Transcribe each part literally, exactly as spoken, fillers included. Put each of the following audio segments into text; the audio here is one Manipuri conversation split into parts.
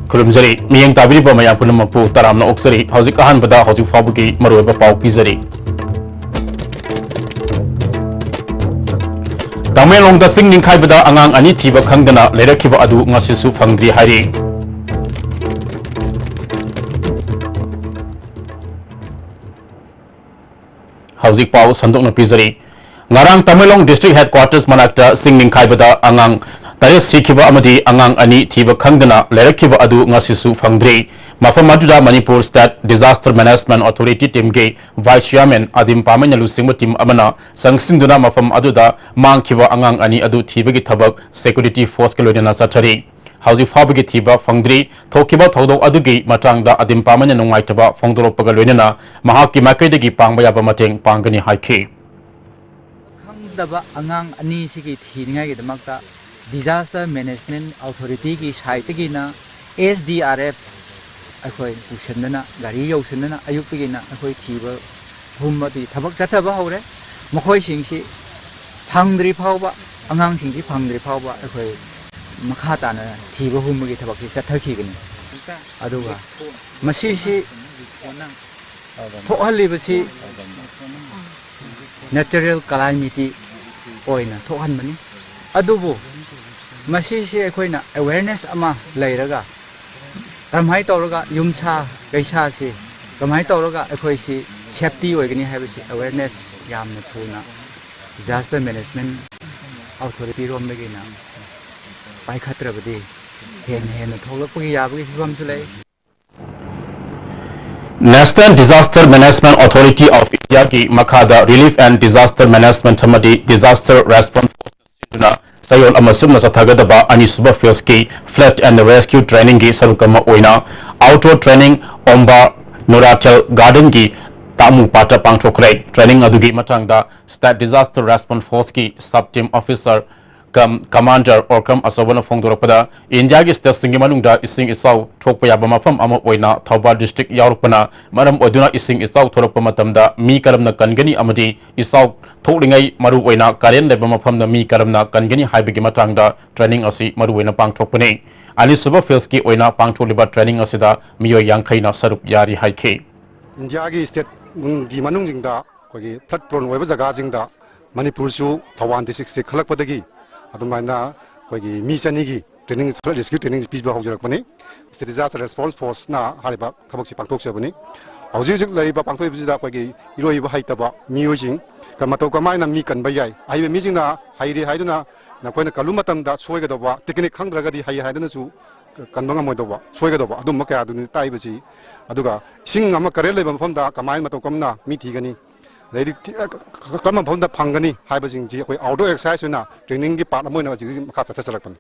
ꯈꯨꯔꯨꯝꯖꯔꯤ꯫ ꯃꯤꯠꯌꯦꯡ ꯇꯥꯕꯤꯔꯤꯕ ꯃꯌꯥꯝ ꯄꯨꯝꯅꯃꯛꯄꯨ ꯇꯔꯥꯝꯅ ꯑꯣꯛꯆꯔꯤ꯫ ꯍꯧꯖꯤꯛ ꯑꯍꯥꯟꯕꯗ ꯍꯧꯖꯤꯛ ꯐꯥꯎꯕꯒꯤ ꯃꯔꯨꯑꯣꯏꯕ ꯄꯥꯎ ꯄꯤꯖꯔꯤ꯫ ꯇꯃꯦꯡꯂꯣꯡꯗ ꯆꯤꯡ ꯅꯤꯡꯈꯥꯏꯕꯗ ꯑꯉꯥꯡ ꯑꯅꯤ ꯊꯤꯕ ꯈꯪꯗꯅ ꯂꯩꯔꯛꯈꯤꯕ ꯑꯗꯨ ꯉꯁꯤꯁꯨ ꯐꯪꯗ꯭ꯔꯤ ꯍꯥꯏꯔꯤ꯫ ꯍꯧꯖꯤꯛ ꯄꯥꯎ ꯁꯟꯗꯣꯛꯅ ꯄꯤꯖꯔꯤ꯫ ꯉꯔꯥꯡ ꯇꯃꯦꯡꯂꯣꯡ district headquarters ꯃꯅꯥꯛꯇ ꯆꯤꯡ ꯅꯤꯡꯈꯥꯏꯕꯗ ꯑꯉꯥꯡ ꯇꯔꯦꯠ ꯁꯤꯈꯤꯕ ꯑꯃꯗꯤ ꯑꯉꯥꯡ ꯑꯅꯤ ꯊꯤꯕ ꯈꯪꯗꯅ ꯂꯩꯔꯛꯈꯤꯕ ꯑꯗꯨ ꯉꯁꯤꯁꯨ ꯐꯪꯗ꯭ꯔꯤ꯫ ꯃꯐꯝ ꯑꯗꯨꯗ Manipur State Disaster Management Authority teamꯒꯤ vice chairman ꯑꯗꯤꯝ ꯄꯥꯃꯩꯅ ꯂꯨꯆꯤꯡꯕ team ꯑꯃꯅ ꯆꯪꯁꯤꯟꯗꯨꯅ ꯃꯐꯝ ꯑꯗꯨꯗ ꯃꯥꯡꯈꯤꯕ ꯑꯉꯥꯡ ꯑꯅꯤ ꯑꯗꯨ ꯊꯤꯕꯒꯤ ꯊꯕꯛ security forceꯀ ꯂꯣꯏꯅꯅ ꯆꯠꯊꯔꯤ꯫ ꯍꯧꯖꯤꯛ ꯐꯥꯎꯕꯒꯤ ꯊꯤꯕ ꯐꯪꯗ꯭ꯔꯤ꯫ ꯊꯣꯛꯈꯤꯕ ꯊꯧꯗꯣꯛ ꯑꯗꯨꯒꯤ ꯃꯇꯥꯡꯗ ꯑꯗꯤꯝ ꯄꯥꯃꯩꯅ ꯅꯨꯡꯉꯥꯏꯇꯕ ꯐꯣꯡꯗꯣꯔꯛꯄꯒ ꯂꯣꯏꯅꯅ ꯃꯍꯥꯛꯀꯤ ꯃꯥꯏꯀꯩꯗꯒꯤ ꯄꯥꯡꯕ ꯌꯥꯕ ꯃꯇꯦꯡ ꯄꯥꯡꯒꯅꯤ ꯍꯥꯏꯈꯤ꯫ ꯈꯪꯗꯕ ꯑꯉꯥꯡ ꯑꯅꯤꯁꯤꯒꯤ ꯊꯤꯅꯤꯡꯉꯥꯏꯒꯤꯗꯃꯛꯇ Disaster Management Authorityꯒꯤ sideꯇꯒꯤꯅ S D R F ꯑꯩꯈꯣꯏ ꯄꯨꯁꯤꯟꯗꯅ, ꯒꯥꯔꯤ ꯌꯧꯁꯤꯟꯗꯅ ꯑꯌꯨꯛꯇꯒꯤꯅ ꯑꯩꯈꯣꯏ ꯊꯤꯕ ꯍꯨꯝꯕꯒꯤ ꯊꯕꯛ ꯆꯠꯊꯕ ꯍꯧꯔꯦ꯫ ꯃꯈꯣꯏꯁꯤꯡꯁꯤ ꯐꯪꯗ꯭ꯔꯤ ꯐꯥꯎꯕ, ꯑꯉꯥꯡꯁꯤꯡꯁꯤ ꯐꯪꯗ꯭ꯔꯤ ꯐꯥꯎꯕ ꯑꯩꯈꯣꯏ ꯃꯈꯥ ꯇꯥꯅ ꯊꯤꯕ ꯍꯨꯝꯕꯒꯤ ꯊꯕꯛꯁꯤ ꯆꯠꯊꯈꯤꯒꯅꯤ꯫ ꯑꯗꯨꯒ ꯃꯁꯤꯁꯤ ꯊꯣꯛꯍꯜꯂꯤꯕꯁꯤ natural calamity ꯑꯣꯏꯅ ꯊꯣꯛꯍꯟꯕꯅꯤ꯫ ꯑꯗꯨꯕꯨ ꯃꯁꯤꯁꯦ ꯑꯩꯈꯣꯏꯅ awareness ꯑꯃ ꯂꯩꯔꯒ ꯀꯔꯝꯍꯥꯏꯅ ꯇꯧꯔꯒ ꯌꯨꯝꯁꯥ ꯀꯩꯁꯥꯁꯤ ꯀꯃꯥꯏꯅ ꯇꯧꯔꯒ ꯑꯩꯈꯣꯏꯁꯤ safety ꯑꯣꯏꯒꯅꯤ ꯍꯥꯏꯕꯁꯤ awareness ꯌꯥꯝꯅ ꯊꯨꯅ Disaster Management Authority ꯔꯣꯝꯗꯒꯤꯅ ꯄꯥꯏꯈꯠꯇ꯭ꯔꯕꯗꯤ ꯍꯦꯟꯅ ꯍꯦꯟꯅ ꯊꯣꯛꯂꯛꯄꯒꯤ ꯌꯥꯕꯒꯤ ꯐꯤꯕꯝꯁꯨ ꯂꯩ꯫ National Disaster Management Authority of Indiaꯒꯤ ꯃꯈꯥꯗ Relief and Disaster Management ꯑꯃꯗꯤ Disaster Response Force ꯁꯤꯟꯗꯨꯅ ꯆꯌꯣꯜ ꯑꯃ ꯆꯨꯞꯅ ꯆꯠꯊꯒꯗꯕ ꯑꯅꯤꯁꯨꯕ phaseꯀꯤ Flood and Rescue Trainingꯒꯤ ꯁꯔꯨꯛ ꯑꯃ ꯑꯣꯏꯅ outdoor training ꯑꯣꯝꯕ Norathel Gardenꯒꯤ ꯇꯥꯃꯨ ꯄꯥꯠꯇ ꯄꯥꯡꯊꯣꯛꯈ꯭ꯔꯦ꯫ Training ꯑꯗꯨꯒꯤ ꯃꯇꯥꯡꯗ State Disaster Response Forceꯀꯤ Sub Team Officer ꯀꯝ ꯀꯃꯥꯟꯗꯔ ꯑꯣꯔꯀꯝ ꯑꯆꯧꯕꯅ ꯐꯣꯡꯗꯣꯔꯛꯄꯗ, ꯏꯟꯗꯤꯌꯥꯒꯤ ꯁ꯭ꯇꯦꯠꯁꯤꯡꯒꯤ ꯃꯅꯨꯡꯗ ꯏꯁꯤꯡ ꯏꯆꯥꯎ ꯊꯣꯛꯄ ꯌꯥꯕ ꯃꯐꯝ ꯑꯃ ꯑꯣꯏꯅ ꯊꯧꯕꯥꯜ ꯗꯤꯁꯇ꯭ꯔꯤꯛ ꯌꯥꯎꯔꯛꯄꯅ ꯃꯔꯝ ꯑꯣꯏꯗꯨꯅ ꯏꯁꯤꯡ ꯏꯆꯥꯎ ꯊꯣꯛꯂꯛꯄ ꯃꯇꯝꯗ ꯃꯤ ꯀꯔꯝꯅ ꯀꯟꯒꯅꯤ ꯑꯃꯗꯤ ꯏꯆꯥꯎ ꯊꯣꯛꯂꯤꯉꯩ ꯃꯔꯨꯑꯣꯏꯅ ꯀꯔꯦꯟ ꯂꯩꯕ ꯃꯐꯝꯗ ꯃꯤ ꯀꯔꯝꯅ ꯀꯟꯒꯅꯤ ꯍꯥꯏꯕꯒꯤ ꯃꯇꯥꯡꯗ ꯇ꯭ꯔꯦꯅꯤꯡ ꯑꯁꯤ ꯃꯔꯨꯑꯣꯏꯅ ꯄꯥꯡꯊꯣꯛꯄꯅꯤ꯫ ꯑꯅꯤꯁꯨꯕ ꯐꯦꯖꯀꯤ ꯑꯣꯏꯅ ꯄꯥꯡꯊꯣꯛꯂꯤꯕ ꯇ꯭ꯔꯦꯅꯤꯡ ꯑꯁꯤꯗ ꯃꯤꯑꯣꯏ ꯌꯥꯡꯈꯩꯅ ꯁꯔꯨꯛ ꯌꯥꯔꯤ ꯍꯥꯏꯈꯤ꯫ ꯏꯟꯗꯤꯌꯥꯒꯤ ꯁ꯭ꯇꯦꯠꯒꯤ ꯃꯅꯨꯡꯁꯤꯡꯗ ꯑꯩꯈꯣꯏꯒꯤ ꯐ꯭ꯂꯠ ꯄ꯭ꯔꯣꯟ ꯑꯣꯏꯕ ꯖꯒꯥꯁꯤꯡꯗ ꯃꯅꯤꯄꯨꯔꯁꯨ ꯊꯧꯕꯥꯜ ꯗꯤꯁꯇ꯭ꯔꯤꯛꯁꯦ ꯈꯜꯂꯛꯄꯗꯒꯤ ꯑꯗꯨꯃꯥꯏꯅ ꯑꯩꯈꯣꯏꯒꯤ ꯃꯤ ꯆꯅꯤꯒꯤ ꯇ꯭ꯔꯦꯅꯤꯡ, ꯐ꯭ꯂꯠ ꯔꯦꯁꯀ꯭ꯌꯨ ꯇ꯭ꯔꯦꯅꯤꯡꯁꯦ ꯄꯤꯕ ꯍꯧꯖꯔꯛꯄꯅꯤ꯫ ꯁ꯭ꯇꯦꯠ ꯗꯤꯖꯥꯁꯇꯔ ꯔꯦꯁꯄꯣꯟꯁ ꯐꯣꯔꯁꯅ ꯍꯥꯏꯔꯤꯕ ꯊꯕꯛꯁꯤ ꯄꯥꯡꯊꯣꯛꯆꯕꯅꯤ꯫ ꯍꯧꯖꯤꯛ ꯍꯧꯖꯤꯛ ꯂꯩꯔꯤꯕ ꯄꯥꯡꯊꯣꯛꯏꯕꯁꯤꯗ ꯑꯩꯈꯣꯏꯒꯤ ꯏꯔꯣꯏꯕ ꯍꯩꯇꯕ ꯃꯤꯑꯣꯏꯁꯤꯡ ꯀ-, ꯃꯇꯧ ꯀꯃꯥꯏꯅ ꯃꯤ ꯀꯟꯕ ꯌꯥꯏ? ꯑꯍꯩꯕ ꯃꯤꯁꯤꯡꯅ ꯍꯩꯔꯦ ꯍꯥꯏꯗꯨꯅ ꯅꯈꯣꯏꯅ ꯀꯜꯂꯨ ꯃꯇꯝꯗ ꯁꯣꯏꯒꯗꯧꯕ, ꯇꯦꯛꯅꯤꯛ ꯈꯪꯗ꯭ꯔꯒꯗꯤ ꯍꯩ ꯍꯥꯏꯗꯨꯅꯁꯨ ꯀꯟꯕ ꯉꯝꯃꯣꯏꯗꯧꯕ, ꯁꯣꯏꯒꯗꯧꯕ ꯑꯗꯨꯝꯕ ꯀꯌꯥꯗꯨꯅꯤ ꯇꯥꯛꯏꯕꯁꯤ꯫ ꯑꯗꯨꯒ ꯏꯁꯤꯡ ꯑꯃ ꯀꯔꯦꯟ ꯂꯩꯕ ꯃꯐꯝꯗ ꯀꯃꯥꯏꯅ ꯃꯇꯧ ꯀꯔꯝꯅ ꯃꯤ ꯊꯤꯒꯅꯤ, ꯑꯗꯩꯗꯤ ꯊꯤ-, ꯀꯔꯝꯕ ꯃꯐꯝꯗ ꯐꯪꯒꯅꯤ ꯍꯥꯏꯕꯁꯤꯡꯁꯤ ꯑꯩꯈꯣꯏ ꯑꯥꯎꯠꯗꯣꯔ ꯑꯦꯛꯁꯔꯁꯥꯏꯁ ꯑꯣꯏꯅ ꯇ꯭ꯔꯦꯅꯤꯡꯒꯤ ꯄꯥꯔꯠ ꯑꯃ ꯑꯣꯏꯅ ꯍꯧꯖꯤꯛ ꯍꯧꯖꯤꯛ ꯃꯈꯥ ꯆꯠꯊꯖꯔꯛꯄꯅꯤ꯫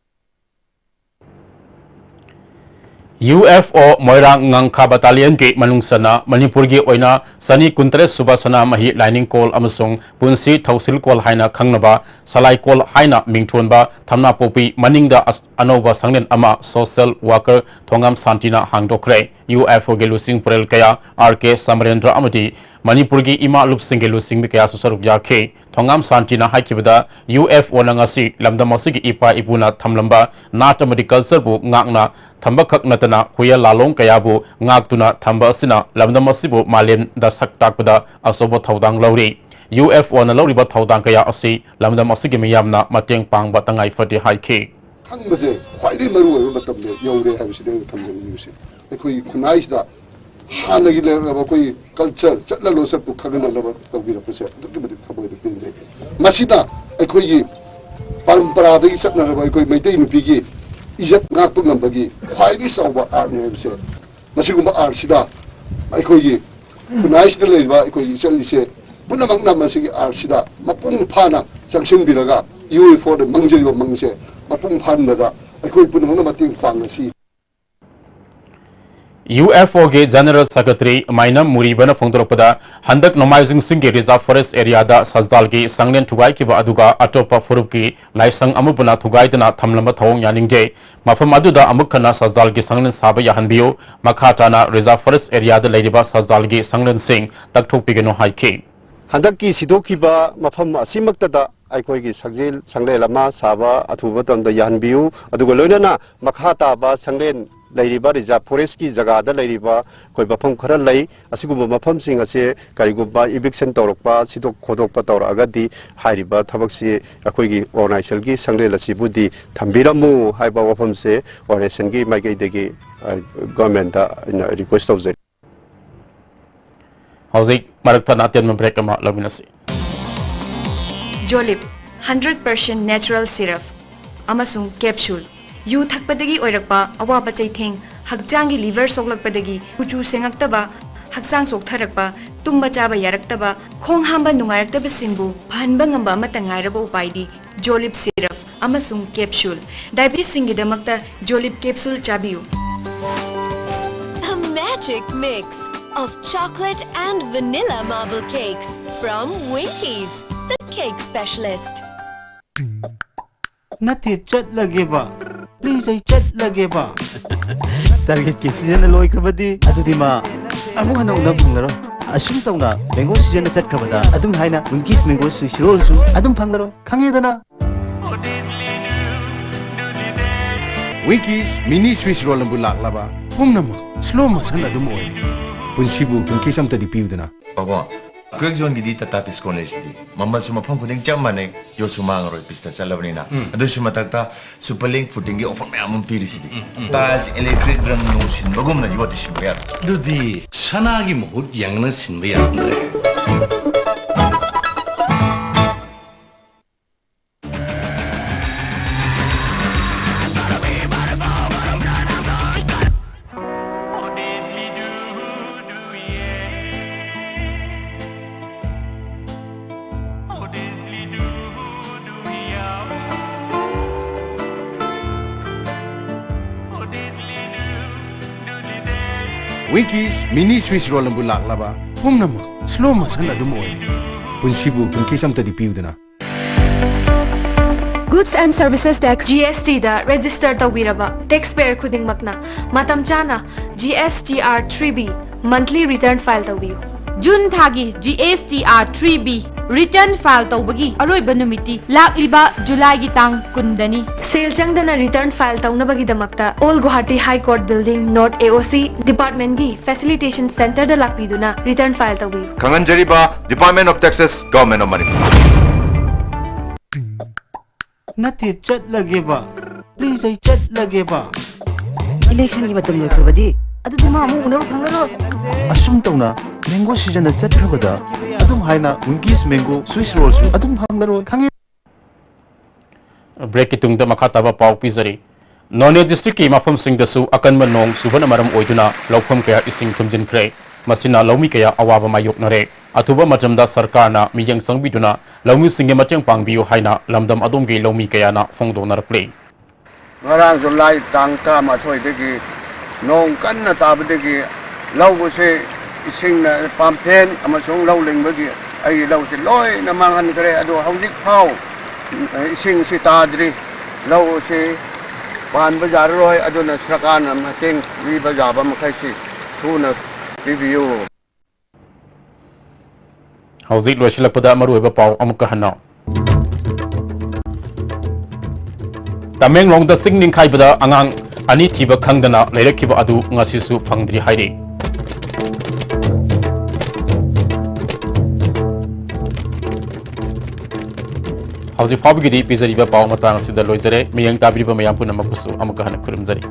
ꯌꯨ ꯑꯦꯐ ꯑꯣ ꯃꯣꯏꯔꯥꯡ ꯉꯥꯡꯈꯥ ꯕꯠꯇꯥꯂꯤꯌꯟꯒꯤ ꯃꯅꯨꯡ ꯆꯟꯅ ꯃꯅꯤꯄꯨꯔꯒꯤ ꯑꯣꯏꯅ ꯆꯅꯤ ꯀꯨꯟꯇꯔꯦꯠ ꯁꯨꯕ ꯁꯅꯥꯃꯍꯤ ꯂꯥꯏꯅꯤꯡꯀꯣꯜ ꯑꯃꯁꯨꯡ ꯄꯨꯟꯁꯤ ꯊꯧꯁꯤꯜꯀꯣꯜ ꯍꯥꯏꯅ ꯈꯪꯅꯕ ꯁꯂꯥꯏꯀꯣꯜ ꯍꯥꯏꯅ ꯃꯤꯡꯊꯣꯟꯕ ꯊꯝꯅꯥꯄꯣꯛꯄꯤ ꯃꯅꯤꯡꯗ ꯑꯁ-, ꯑꯅꯧꯕ ꯁꯪꯂꯦꯟ ꯑꯃ ꯁꯣꯁꯤꯌꯦꯜ ꯋꯥꯀꯔ ꯊꯣꯉꯥꯝ ꯁꯥꯟꯇꯤꯅ ꯍꯥꯡꯗꯣꯛꯈ꯭ꯔꯦ꯫ ꯌꯨ ꯑꯦꯐ ꯑꯣꯒꯤ ꯂꯨꯆꯤꯡ ꯄꯨꯔꯦꯜ ꯀꯌꯥ, ꯑꯥꯔ ꯀꯦ ꯁꯃꯔꯦꯟꯗ꯭ꯔ ꯑꯃꯗꯤ ꯃꯅꯤꯄꯨꯔꯒꯤ ꯏꯃꯥ ꯂꯨꯞꯁꯤꯡꯒꯤ ꯂꯨꯆꯤꯡꯕꯤ ꯀꯌꯥꯁꯨ ꯁꯔꯨꯛ ꯌꯥꯈꯤ꯫ ꯊꯣꯉꯥꯝ ꯁꯥꯟꯇꯤꯅ ꯍꯥꯏꯈꯤꯕꯗ, ꯌꯨ ꯑꯦꯐ ꯑꯣꯅ ꯉꯁꯤ ꯂꯝꯗꯝ ꯑꯁꯤꯒꯤ ꯏꯄꯥ ꯏꯄꯨꯅ ꯊꯝꯂꯝꯕ ꯅꯥꯠ ꯑꯃꯗꯤ ꯀꯜꯆꯔꯕꯨ ꯉꯥꯛꯅ ꯊꯝꯕꯈꯛ ꯅꯠꯇꯅ ꯍꯨꯌꯦꯜ ꯂꯥꯂꯣꯡ ꯀꯌꯥꯕꯨ ꯉꯥꯛꯇꯨꯅ ꯊꯝꯕ ꯑꯁꯤꯅ ꯂꯝꯗꯝ ꯑꯁꯤꯕꯨ ꯃꯥꯂꯦꯝꯗ ꯁꯛ ꯇꯥꯛꯄꯗ ꯑꯆꯧꯕ ꯊꯧꯗꯥꯡ ꯂꯧꯔꯤ꯫ ꯌꯨ ꯑꯦꯐ ꯑꯣꯅ ꯂꯧꯔꯤꯕ ꯊꯧꯗꯥꯡ ꯀꯌꯥ ꯑꯁꯤ ꯂꯝꯗꯝ ꯑꯁꯤꯒꯤ ꯃꯤꯌꯥꯝꯅ ꯃꯇꯦꯡ ꯄꯥꯡꯕ ꯇꯉꯥꯏ ꯐꯗꯦ ꯍꯥꯏꯈꯤ꯫ ꯈꯪꯕꯁꯦ ꯈ꯭ꯋꯥꯏꯗꯒꯤ ꯃꯔꯨ ꯑꯣꯏꯕ ꯃꯇꯝꯗ ꯌꯧꯔꯦ ꯍꯥꯏꯕꯁꯤꯗ ꯑꯩꯅ ꯊꯝꯖꯅꯤꯡꯉꯤꯕꯁꯦ꯫ ꯑꯩꯈꯣꯏꯒꯤ ꯈꯨꯟꯅꯥꯏꯁꯤꯗ ꯍꯥꯟꯅꯒꯤ ꯂꯩꯔꯛꯂꯕ ꯑꯩꯈꯣꯏꯒꯤ ꯀꯜꯆꯔ, ꯆꯠꯅ ꯂꯣꯟꯆꯠꯄꯨ ꯈꯪꯍꯟꯅꯅꯕ ꯇꯧꯕꯤꯔꯛꯄꯁꯦ ꯑꯗꯨꯛꯀꯤ ꯃꯇꯤꯛ ꯊꯃꯣꯏꯗ ꯄꯦꯟꯖꯩ꯫ ꯃꯁꯤꯅ ꯑꯩꯈꯣꯏꯒꯤ ꯄꯔꯝꯄꯔꯥꯗꯒꯤ ꯆꯠꯅꯔꯕ ꯑꯩꯈꯣꯏ ꯃꯩꯇꯩ ꯅꯨꯄꯤꯒꯤ ꯏꯖꯠ ꯉꯥꯛꯄ ꯉꯝꯕꯒꯤ ꯈ꯭ꯋꯥꯏꯗꯒꯤ ꯆꯥꯎꯕ ꯑꯥꯔꯠꯅꯤ ꯍꯥꯏꯕꯁꯦ, ꯃꯁꯤꯒꯨꯝꯕ ꯑꯥꯔꯠꯁꯤꯗ ꯑꯩꯈꯣꯏꯒꯤ ꯈꯨꯟꯅꯥꯏꯁꯤꯗ ꯂꯩꯔꯤꯕ ꯑꯩꯈꯣꯏꯒꯤ ꯏꯆꯜ ꯏꯆꯦ ꯄꯨꯝꯅꯃꯛꯅ ꯃꯁꯤꯒꯤ ꯑꯥꯔꯠꯁꯤꯗ ꯃꯄꯨꯡ ꯐꯥꯅ ꯆꯪꯁꯤꯟꯕꯤꯔꯒ ꯌꯨ ꯑꯦꯐ ꯑꯣꯗ ꯃꯪꯖꯔꯤꯕ ꯃꯪꯁꯦ ꯃꯄꯨꯡ ꯐꯥꯍꯟꯕꯗ ꯑꯩꯈꯣꯏ ꯄꯨꯝꯅꯃꯛꯅ ꯃꯇꯦꯡ ꯄꯥꯡꯉꯁꯤ꯫ UFOꯒꯤ General Secretary ꯃꯥꯏꯅꯝ ꯃꯨꯔꯤꯕꯅ ꯐꯣꯡꯗꯣꯔꯛꯄꯗ, ꯍꯟꯗꯛ ꯅꯣꯡꯃꯥꯏꯖꯤꯡ ꯆꯤꯡꯒꯤ Reserve Forest areaꯗ ꯁꯖꯥꯜꯒꯤ ꯁꯪꯂꯦꯟ ꯊꯨꯒꯥꯏꯈꯤꯕ ꯑꯗꯨꯒ ꯑꯇꯣꯞꯄ ꯐꯨꯔꯨꯞꯀꯤ ꯂꯥꯏꯁꯪ ꯑꯃꯕꯨꯅ ꯊꯨꯒꯥꯏꯗꯨꯅ ꯊꯝꯂꯝꯕ ꯊꯧꯑꯣꯡ ꯌꯥꯅꯤꯡꯗꯦ꯫ ꯃꯐꯝ ꯑꯗꯨꯗ ꯑꯃꯨꯛ ꯍꯟꯅ ꯁꯖꯥꯜꯒꯤ ꯁꯪꯂꯦꯟ ꯁꯥꯕ ꯌꯥꯍꯟꯕꯤꯌꯨ꯫ ꯃꯈꯥ ꯇꯥꯅ Reserve Forest areaꯗ ꯂꯩꯔꯤꯕ ꯁꯖꯥꯜꯒꯤ ꯁꯪꯂꯦꯟꯁꯤꯡ ꯇꯛꯊꯣꯛꯄꯤꯒꯅꯨ ꯍꯥꯏꯈꯤ꯫ ꯍꯟꯗꯛꯀꯤ ꯁꯤꯗꯣꯛꯈꯤꯕ ꯃꯐꯝ ꯑꯁꯤꯃꯛꯇꯗ ꯑꯩꯈꯣꯏꯒꯤ ꯁꯪꯖꯦꯜ-, ꯁꯪꯂꯦꯟ ꯑꯃ ꯁꯥꯕ ꯑꯊꯨꯕ ꯃꯇꯝꯗ ꯌꯥꯍꯟꯕꯤꯌꯨ꯫ ꯑꯗꯨꯒ ꯂꯣꯏꯅꯅ ꯃꯈꯥ ꯇꯥꯕ ꯁꯪꯂꯦꯟ ꯂꯩꯔꯤꯕ Reserve Forestꯀꯤ ꯖꯒꯥꯗ ꯂꯩꯔꯤꯕ ꯑꯩꯈꯣꯏ ꯃꯐꯝ ꯈꯔ ꯂꯩ꯫ ꯑꯁꯤꯒꯨꯝꯕ ꯃꯐꯝꯁꯤꯡ ꯑꯁꯦ ꯀꯔꯤꯒꯨꯝꯕ eviction ꯇꯧꯔꯛꯄ, ꯁꯤꯗꯣꯛ ꯈꯣꯠꯇꯣꯛꯄ ꯇꯧꯔꯛꯑꯒꯗꯤ ꯍꯥꯏꯔꯤꯕ ꯊꯕꯛꯁꯤ ꯑꯩꯈꯣꯏꯒꯤ ꯑꯔꯨꯅꯥꯆꯜꯒꯤ ꯁꯪꯂꯦꯟ ꯑꯁꯤꯕꯨꯗꯤ ꯊꯝꯕꯤꯔꯝꯃꯨ ꯍꯥꯏꯕ ꯋꯥꯐꯝꯁꯦ ꯑꯔꯨꯅꯥꯆꯜꯒꯤ ꯃꯥꯏꯀꯩꯗꯒꯤ, ꯑ, governmentꯇ ꯑꯩꯅ request ꯇꯧꯖꯔꯤ꯫ ꯍꯧꯖꯤꯛ ꯃꯔꯛ ꯊꯠꯅ ꯑꯇꯦꯟꯕ break ꯑꯃ ꯂꯧꯃꯤꯟꯅꯁꯤ꯫ ꯖꯣꯂꯤꯞ, hundred percent natural syrup ꯑꯃꯁꯨꯡ capsule꯫ ꯌꯨ ꯊꯛꯄꯗꯒꯤ ꯑꯣꯏꯔꯛꯄ ꯑꯋꯥꯕ ꯆꯩꯊꯦꯡ, ꯍꯛꯆꯥꯡꯒꯤ liver ꯁꯣꯛꯂꯛꯄꯗꯒꯤ ꯀꯨꯆꯨ ꯁꯦꯡꯉꯛꯇꯕ, ꯍꯛꯆꯥꯡ ꯆꯣꯛꯊꯔꯛꯄ, ꯇꯨꯝꯕ ꯆꯥꯕ ꯌꯥꯔꯛꯇꯕ, ꯈꯣꯡ ꯍꯥꯝꯕ ꯅꯨꯡꯉꯥꯏꯔꯛꯇꯕꯁꯤꯡꯕꯨ ꯐꯍꯟꯕ ꯉꯝꯕ ꯑꯃꯠꯇ ꯉꯥꯏꯔꯕ ꯎꯄꯥꯏꯗꯤ ꯖꯣꯂꯤꯞ syrup ꯑꯃꯁꯨꯡ capsule꯫ Diabetesꯁꯤꯡꯒꯤꯗꯃꯛꯇ ꯖꯣꯂꯤꯞ capsule ꯆꯥꯕꯤꯌꯨ꯫ A magic mix of chocolate and vanilla marble cakes from Winkies, the cake specialist. ꯅꯠꯇꯦ, ꯆꯠꯂꯒꯦꯕ꯫ Please, ꯑꯩ ꯆꯠꯂꯒꯦꯕ꯫ Targetꯀꯤ seasonꯅ ꯂꯣꯏꯈ꯭ꯔꯕꯗꯤ ꯑꯗꯨꯗꯤ ꯃꯥ ꯑꯃꯨꯛ ꯍꯟꯅ ꯎꯅꯕ ꯐꯪꯂꯔꯣꯏ꯫ ꯑꯁꯨꯝ ꯇꯧꯅ mango seasonꯅ ꯆꯠꯈ꯭ꯔꯕꯗ ꯑꯗꯨꯝ ꯍꯥꯏꯅ Winkies mango sweet rollꯁꯨ ꯑꯗꯨꯝ ꯐꯪꯂꯔꯣꯏ꯫ ꯈꯪꯉꯦꯗꯅ? Winkies mini sweet rollꯅꯕꯨ ꯂꯥꯛꯂꯕ ꯄꯨꯝꯅꯃꯛ slow motion ꯑꯗꯨꯝ ꯑꯣꯏꯔꯦ꯫ ꯄꯨꯟꯁꯤꯕꯨ Winkies ꯑꯝꯇꯗꯤ ꯄꯤꯌꯨꯗꯅ꯫ ꯄꯥꯕꯨꯡ, crack zoneꯒꯤꯗꯤ Tata Tiscon ꯂꯩꯁꯤꯗꯤ꯫ ꯃꯃꯜꯁꯨ ꯃꯐꯝ ꯈꯨꯗꯤꯡ ꯆꯞ ꯃꯥꯟꯅꯩ, ꯌꯣꯠꯁꯨ ꯃꯥꯡꯉꯔꯣꯏ, ꯄꯤꯁꯇ ꯆꯠꯂꯕꯅꯤꯅ꯫ ꯎꯝ꯫ ꯑꯗꯨꯁꯨ ꯃꯊꯛꯇ Superlink Footingꯒꯤ offer ꯃꯌꯥꯝ ꯑꯃ ꯄꯤꯔꯤꯁꯤꯗꯤ꯫ ꯎꯝ, ꯎꯝ꯫ Taj electric ꯔꯪ ꯅꯨꯡ ꯁꯤꯟꯕꯒꯨꯝꯅ ꯌꯣꯠꯇꯤ ꯁꯤꯟꯕ ꯌꯥꯔꯣꯏ꯫ ꯑꯗꯨꯗꯤ ꯁꯅꯥꯒꯤ ꯃꯍꯨꯠ ꯌꯦꯡꯅ ꯁꯤꯟꯕ ꯌꯥꯔꯝꯗ꯭ꯔꯦ꯫ Winkies mini Swiss roll ꯑꯃꯕꯨ ꯂꯥꯛꯂꯕ ꯄꯨꯝꯅꯃꯛ slow motion ꯑꯗꯨꯝ ꯑꯣꯏꯔꯦ꯫ ꯄꯨꯟꯁꯤꯕꯨ Winkies ꯑꯝꯇꯗꯤ ꯄꯤꯌꯨꯗꯅ꯫ Goods and Services Tax, G S T the register ꯇꯧꯕꯤꯔꯕ taxpayer ꯈꯨꯗꯤꯡꯃꯛꯅ ꯃꯇꯝ ꯆꯥꯅ G S T R three B monthly return file ꯇꯧꯕꯤꯌꯨ꯫ ꯖꯨꯟ ꯊꯥꯒꯤ G S T R three B return file ꯇꯧꯕꯒꯤ ꯑꯔꯣꯏꯕ ꯅꯨꯃꯤꯠꯇꯤ ꯂꯥꯛꯂꯤꯕ ꯖꯨꯂꯥꯏꯒꯤ ꯇꯥꯡ ꯀꯨꯟꯗꯅꯤ꯫ ꯁꯦꯜ ꯆꯪꯗꯅ return file ꯇꯧꯅꯕꯒꯤꯗꯃꯛꯇ Old Guwahati High Court Building, North A O C department ꯒꯤ facilitation center ꯗ ꯂꯥꯛꯄꯤꯗꯨꯅ return file ꯇꯧꯕꯤꯌꯨ꯫ ꯈꯪꯍꯟꯖꯔꯤꯕ Department of Taxes, Government of Manipur꯫ ꯅꯠꯇꯦ, ꯆꯠꯂꯒꯦꯕ꯫ Please, ꯑꯩ ꯆꯠꯂꯒꯦꯕ꯫ Election ꯒꯤ ꯃꯇꯝ ꯂꯣꯏꯈ꯭ꯔꯕꯗꯤ ꯑꯗꯨꯗꯤ ꯃꯥ ꯑꯃꯨꯛ ꯎꯅꯕ ꯐꯪꯂꯔꯣꯏ꯫ ꯑꯁꯨꯝ ꯇꯧꯅ mango season ꯗ ꯆꯠꯈ꯭ꯔꯕꯗ ꯑꯗꯨꯝ ꯍꯥꯏꯅ Winkies mango Swiss roll ꯁꯨ ꯑꯗꯨꯝ ꯐꯪꯂꯔꯣꯏ꯫ ꯈꯪꯉꯦ꯫ Break ꯀꯤ ꯇꯨꯡꯗ ꯃꯈꯥ ꯇꯥꯕ ꯄꯥꯎ ꯄꯤꯖꯔꯤ꯫ ꯅꯣꯅꯦ district ꯀꯤ ꯃꯐꯝꯁꯤꯡꯗꯁꯨ ꯑꯀꯟꯕ ꯅꯣꯡ ꯆꯨꯕꯅ ꯃꯔꯝ ꯑꯣꯏꯗꯨꯅ ꯂꯧꯐꯝ ꯀꯌꯥ ꯏꯁꯤꯡ ꯊꯨꯝꯖꯤꯟꯈ꯭ꯔꯦ꯫ ꯃꯁꯤꯅ ꯂꯧꯃꯤ ꯀꯌꯥ ꯑꯋꯥꯕ ꯃꯥꯌꯣꯛꯅꯔꯦ꯫ ꯑꯊꯨꯕ ꯃꯇꯝꯗ ꯁꯔꯀꯥꯔꯅ ꯃꯤꯠꯌꯦꯡ ꯆꯪꯕꯤꯗꯨꯅ ꯂꯧꯃꯤꯁꯤꯡꯒꯤ ꯃꯇꯦꯡ ꯄꯥꯡꯕꯤꯌꯨ ꯍꯥꯏꯅ ꯂꯝꯗꯝ ꯑꯗꯣꯝꯒꯤ ꯂꯧꯃꯤ ꯀꯌꯥꯅ ꯐꯣꯡꯗꯣꯛꯅꯔꯛꯂꯤ꯫ ꯉꯔꯥꯡꯁꯨ ꯂꯥꯏ ꯇꯥꯡ ꯇꯔꯥꯃꯥꯊꯣꯏꯗꯒꯤ ꯅꯣꯡ ꯀꯟꯅ ꯇꯥꯕꯗꯒꯤ ꯂꯧ ꯑꯁꯤ ꯏꯁꯤꯡꯅ, ꯄꯥꯝꯐꯦꯟ ꯑꯃꯁꯨꯡ ꯂꯧ ꯂꯤꯡꯕꯒꯤ ꯑꯩꯒꯤ ꯂꯧꯁꯤ ꯂꯣꯏꯅ ꯃꯥꯡꯍꯟꯈ꯭ꯔꯦ꯫ ꯑꯗꯣ ꯍꯧꯖꯤꯛ ꯐꯥꯎ ꯏꯁꯤꯡꯁꯤ ꯇꯥꯗ꯭ꯔꯤ꯫ ꯂꯧ ꯑꯁꯤ ꯄꯥꯟꯕ ꯌꯥꯔꯔꯣꯏ꯫ ꯑꯗꯨꯅ ꯁꯔꯀꯥꯔꯅ ꯃꯇꯦꯡ ꯄꯤꯕ ꯌꯥꯕ ꯃꯈꯩꯁꯤ ꯊꯨꯅ ꯄꯤꯕꯤꯌꯨ꯫ ꯍꯧꯖꯤꯛ ꯂꯣꯏꯁꯤꯜꯂꯛꯄꯗ ꯃꯔꯨꯑꯣꯏꯕ ꯄꯥꯎ ꯑꯃꯨꯛꯀ ꯍꯟꯅ꯫ ꯇꯃꯦꯡꯂꯣꯡꯗ ꯆꯤꯡ ꯅꯤꯡꯈꯥꯏꯕꯗ ꯑꯉꯥꯡ ꯑꯅꯤ ꯊꯤꯕ ꯈꯪꯗꯅ ꯂꯩꯔꯛꯈꯤꯕ ꯑꯗꯨ ꯉꯁꯤꯁꯨ ꯐꯪꯗ꯭ꯔꯤ ꯍꯥꯏꯔꯤ꯫ ꯍꯧꯖꯤꯛ ꯐꯥꯎꯕꯒꯤꯗꯤ ꯄꯤꯖꯔꯤꯕ ꯄꯥꯎ ꯃꯇꯥꯡ ꯑꯁꯤꯗ ꯂꯣꯏꯖꯔꯦ꯫ ꯃꯤꯠꯌꯦꯡ ꯇꯥꯕꯤꯔꯤꯕ ꯃꯌꯥꯝ ꯄꯨꯝꯅꯃꯛꯄꯨꯁꯨ ꯑꯃꯨꯛꯀ ꯍꯟꯅ ꯈꯨꯔꯨꯝꯖꯔꯤ꯫